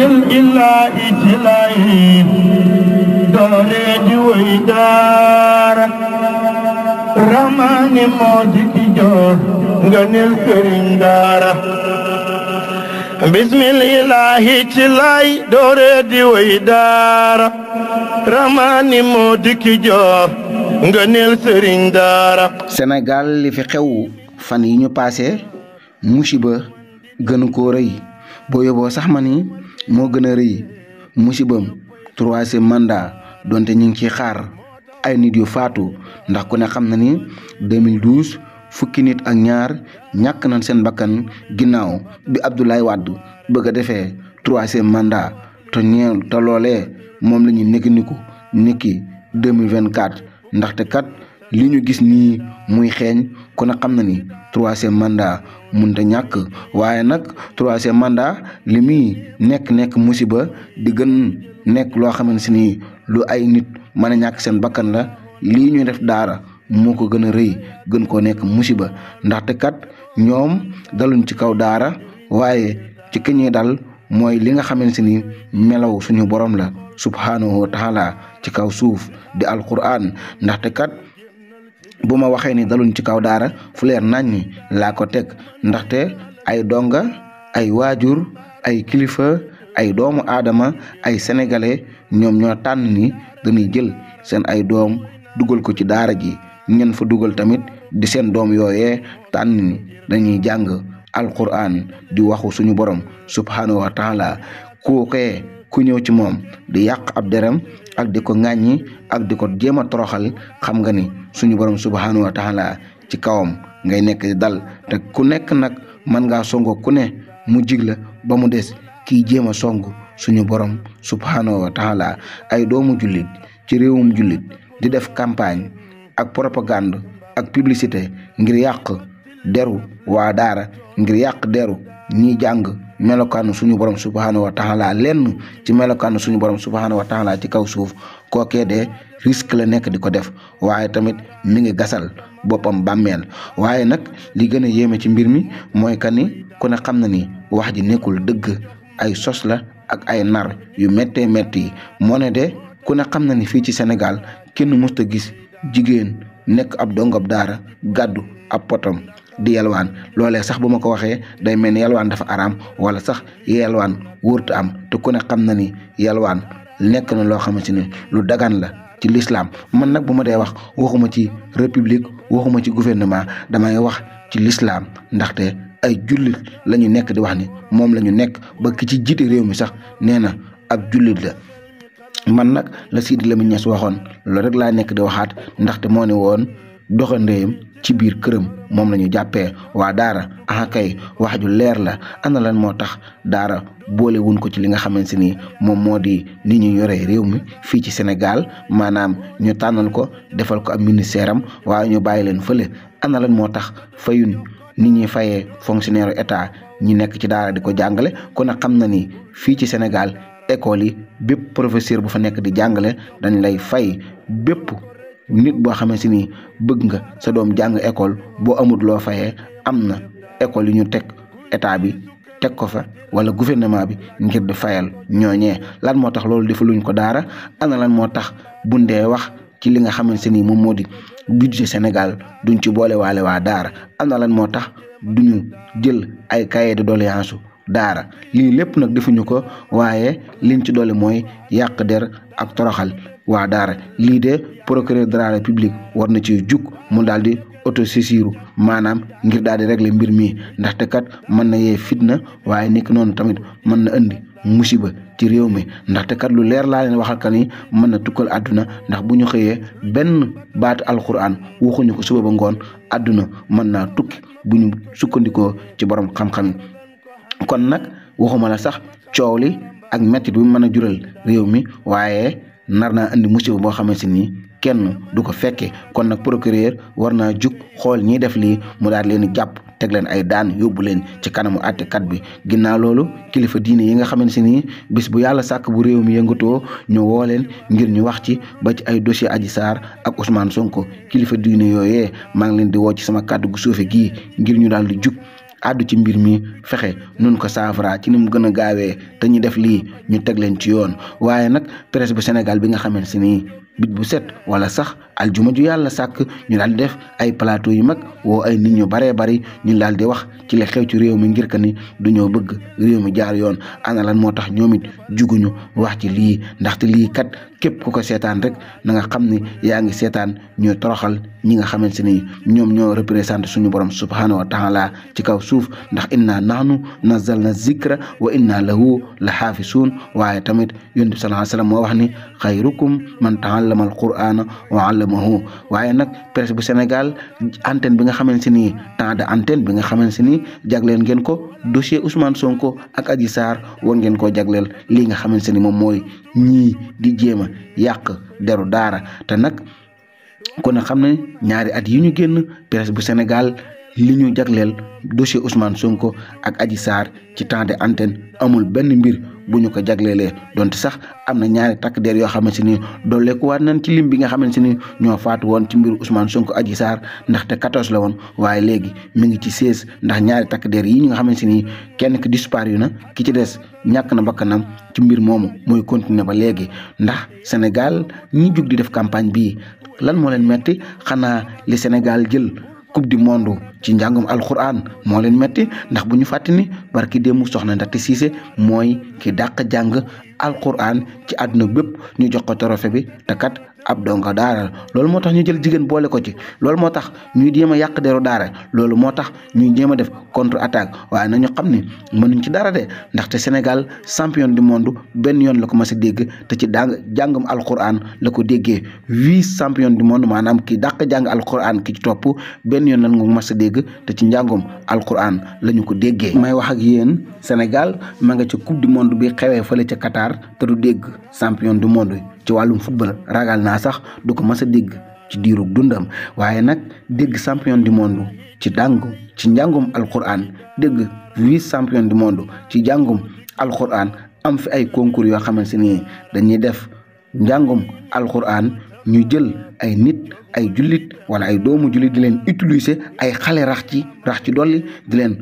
الله جلاي دوري جوي دار رمان موزك جو غنل كريم دار بسم الله جلاي دوري جوي دار رمان موزك جو غنل كريم دار Sénégal li fi xew fan yi ñu passé musiba gënu ko rëy boo yóbboo sax ma ni moo gën a rëy musibam troisième mandat donte ñu ngi ciy xaar ay nit yu faatu ndax ku ne xam na ni 2012 fukki nit ak ñaar ñàkk nañ seen bakkan ginnaaw bi Abdoulaye Wade bëgg a defee troisième mandat te loolee moom la ñu niki 2024 ndaxte kat li ñu gis nii muy xeeñ ku ne xam na ni troisième mandat mënta ñàkk waaye nag troisième mandat li muy nekk musiba di gën nekk loo xamante ni lu ay nit mën a ñàkk seen bakkan la lii ñuy def daara moo ko gën a rëy gën koo nekk musiba ndaxte kat ñoom daluñ ci kaw daara waaye ci keñee dal mooy li nga xamante ni melaw suñu borom la subhanahu wa taala ci kaw suuf di alquran ndaxte kat bu ma waxee ni daluñ ci kaw daara fu leer nañ ni laa ko teg ndaxte ay donga ay waajur ay kilifa ay doomu aadama ay sénégalais ñoom ñoo tànn ni dañuy jël seen ay doom dugal ko ci daara ji ñen fa dugal tamit di seen doom yooyee tànn ni dañuy jàng alquran di waxu suñu borom subhanahu wa taala kookee ku ñëw ci moom di yàq ab deram ak di ko ŋàññi ak di ko jéem a toroxal xam nga ni suñu borom subhanahu wa taala ci kawam ngay nekk di dal te ku nekk nag mën ngaa songo ku ne mu jig la ba mu des kii jéem a song suñu borom subhanahu wa taala ay doomu jullit ci réewum jullit di def campagne ak propagande ak publicité ngir yàq deru waa daara ngir yàq deru ñi jàng melokaanu suñu borom subhanahu wa taala lenn ci melokaanu suñu borom subhanahu wa taala ci kaw suuf kookee de risque la nekk di ko def waaye tamit mi ngi gasal boppam bàmmeel waaye nag li gën a yéeme ci mbir mi mooy que ni ku ne xam na ni wax ji nekkul dëgg ay sos la ak ay nar yu méttee métti moo ne de ku ne xam na ni fii ci Sénégal kenn mësta gis jigéen nekk ab dongob daara gàddu ab potom di yelwaan loolee sax bu ma ko waxee day mel ni yelwaan dafa araam wala sax yelwaan wóorta am te ku ne xam na ni yelwaan nekk na loo xamante ni lu dagan la ci l'islam man nag bu ma dee wax waxuma ci république waxuma ci gouvernement damay wax ci l'islam ndaxte ay jullit la ñu nekk di wax ni moom la ñu nekk ba ki ci jiite réew mi sax nee na ab jullit la man nag la Sidi Lamine Niass waxoon loolu rek laa nekk di waxaat ndaxte moo ne woon doxandéyam ci biir këram moom la ñu jàppee waa daara kay wax ju leer la ana lan moo tax daara boole wuñ ko ci li nga xamante ni moom moo di ni ñu yoree réew mi fii ci Sénégal maanaam ñu tànnal ko defal ko ab ministère am waaye ñu bàyyi leen fële ana lan moo tax fayun ni ñuy fayee fonctionnaire état ñi nekk ci daara di ko jàngale kon nag xam na ni fii ci Sénégal école yi bépp professeur bu fa nekk di jàngale dañ lay fay bépp nit boo xamante ni bëgg nga sa doom jàng école boo amul loo fayee am na école yi ñu teg état bi teg ko fa wala gouvernement bi ngir di fayal ñooñee lan moo tax loolu defaluñ ko daara ana lan moo tax bundee wax ci li nga xamante ni moom moo di budget Sénégal duñ ci boole waale waa daara ana lan moo tax duñu jël ay cahier de doléance daara lii lépp nag defuñu ko waaye liñ ci doole mooy yàq der ak toroxal waa daara lii de procureur de la république war na ci jug mu daal di autosaisir maanaam ngir daal di régler mbir mi ndaxte kat mën na yee fitna waaye nekk noonu tamit mën na indi musiba ci réew mi ndaxte kat lu leer laa leen waxal ka ni mën na tukkal àdduna ndax bu ñu xëyee benn baatu alquran waxuñu ko suba ba ngoon àdduna mën naa tukki bu ñu sukkandikoo ci borom xam-xam kon nag waxuma la sax coow li ak métti bi mën a jural réew mi waaye nar naa indi musiba boo xamante ni kenn du ko fekkee kon nag procureur war naa jug xool ñiy def lii mu daal leen jàpp teg leen ay daan yóbbu leen ci kanamu àttekat bi ginnaaw loolu kilifa diine yi nga xamante ni bis bu yàlla sàkk bu réew mi yëngatoo ñu woo leen ngir ñu wax ci ba ci ay dossier Adji Sarr ak Ousmane Sonko kilifa diine yooyee maa ngi leen di woo ci sama kàddu gu suufe gii ngir ñu daal di jug àddu ci mbir mi fexe nun ko saafara ci ni mu gën a gaawee te ñu def lii ñu teg leen ci yoon. waaye nag presse bu Sénégal bi nga xamante si nii bit bu set wala sax aljuma ju yàlla sàkk ñu daal di def ay plateau yu mag woo ay nit ñu baree bari ñu daal di wax ci li xew ci réew mi ngir que ni duñoo bëgg réew mi jaar yoon. ana lan moo tax ñoom it juguñu wax ci lii ndaxte lii kat képp ku ko seetaan rek na nga xam ni yaa ngi seetaan ñuy toroxal ñi nga xamante ni ñoom ñoo représenté suñu borom subhanahu wa taala ci kaw suuf ndax inna nahnu nazzalna zikra wa inna lahu la xaafisuun. waaye tamit yonent bi sallallahu alayhi wasallam moo wax ni xayrukum man ta'allama al-qur'ana wa 'allamahu. waaye nag presse bu Sénégal antenne bi nga xamante ni temps de antenne bi nga xamante ni jagleel ngeen ko dossier Ousmane Sonko ak Adji Sarr war ngeen koo jagleel lii nga xamante ni moom mooy ñii di jéem a yàq deru daara. te nag kon xam ne ñaari at yi ñu génn presse bu Sénégal li ñu jagleel dossier Ousmane Sonko ak Adji Sarr ci temps de antenne amul benn mbir bu ñu ko jagleelee donte sax am na ñaari takk der yoo xamante ni dooleekuwaat nañ ci lim bi nga xamante ni ñoo faatu woon ci mbiru Ousmane Sonko Adji Sarr ndaxte 14 la woon waaye léegi mi ngi ci 16 ndax ñaari takk der yi ñi nga xamante ni kenn ki disparu na ki ci des ñàkk na bakkanam ci mbir moomu mooy continuer ba léegi. ndax Sénégal ñi jug di def campagne bii lan moo leen metti xanaa li Sénégal jël coupe du monde ci njàngum alquran moo leen metti ndax bu ñu fàtte ni barki démb soxna Ndate Cissé mooy ki dàq jàng alquran ci àdduna bépp ñu jox ko trophée bi te kat ab donga daara loolu moo tax ñu jël jigéen boole ko ci loolu moo tax ñuy jéem a yàq deru daara loolu moo tax ñuy jéem a def contre attaque waaye nañu xam ne mënuñ ci dara de ndaxte Sénégal champion du monde benn yoon la ko mas a dégg te ci jàngum alquran la ko déggee 8 champion du monde maanaam ki dàq jàng alquran ki ci topp benn yoon lan nga mas a dégg te ci njàngum alquran la ñu ko déggee. may wax ak yéen Sénégal ma nga ca coupe du monde bi xewee fële ca Qatar te du dégg champion du monde ci wàllum football ragal naa sax du ko mas a dégg ci diirug dundam. waaye nag dégg champion du monde ci njàngum alquran dégg 8 champion du monde ci njàngum alquran am fi ay concours yoo xamante ni dañuy def njàngum alquran ñu jël ay nit ay jullit wala ay doomu jullit di leen utiliser ay xale rax ci dolli di leen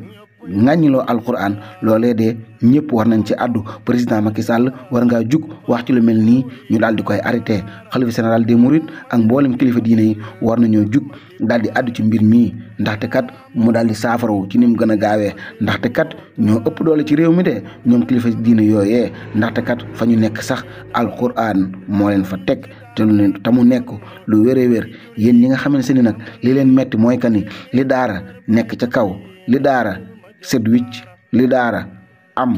ŋàññiloo alquran loolee de ñëpp war nañ ci àddu. président Macky Sall war ngaa jug wax ci lu mel nii ñu daal di koy arrêté. xalifa général des mourides ak mboolem kilifa diine yi war nañoo jug daal di àddu ci mbir mii ndaxte kat mu daal di saafarawu ci ni mu gën a gaawee ndaxte kat ñoo ëpp doole ci réew mi de ñoom kilifa diine yooyee ndaxte kat fa ñu nekk sax alquran moo leen fa teg te mu nekk lu wér a wér. yéen ñi nga xamante ni nag li leen metti mooy que ni li daara nekk ca kaw li daara set wicc li daara am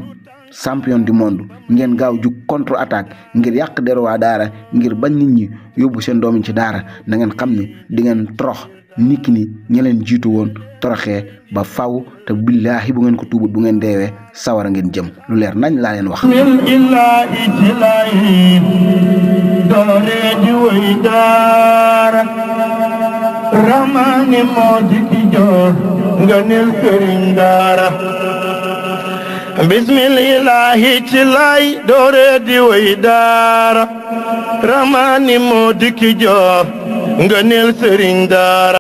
champion du monde ngeen gaaw jug contre attaque ngir yàq deru waa daara ngir bañ nit ñi yóbbu seen doom ci daara na ngeen xam ne di ngeen torox niki ni ñi leen jiitu woon toroxee ba faw te billaahi bu ngeen ko tuubut bu ngeen deewee sawara ngeen jëm lu leer nañ laa leen wax. Ramani moo dikki joor nga nel sëriñ daara bismillahi ci lay doore di way daara Ramani moo dikki joor nga nel sëriñ daara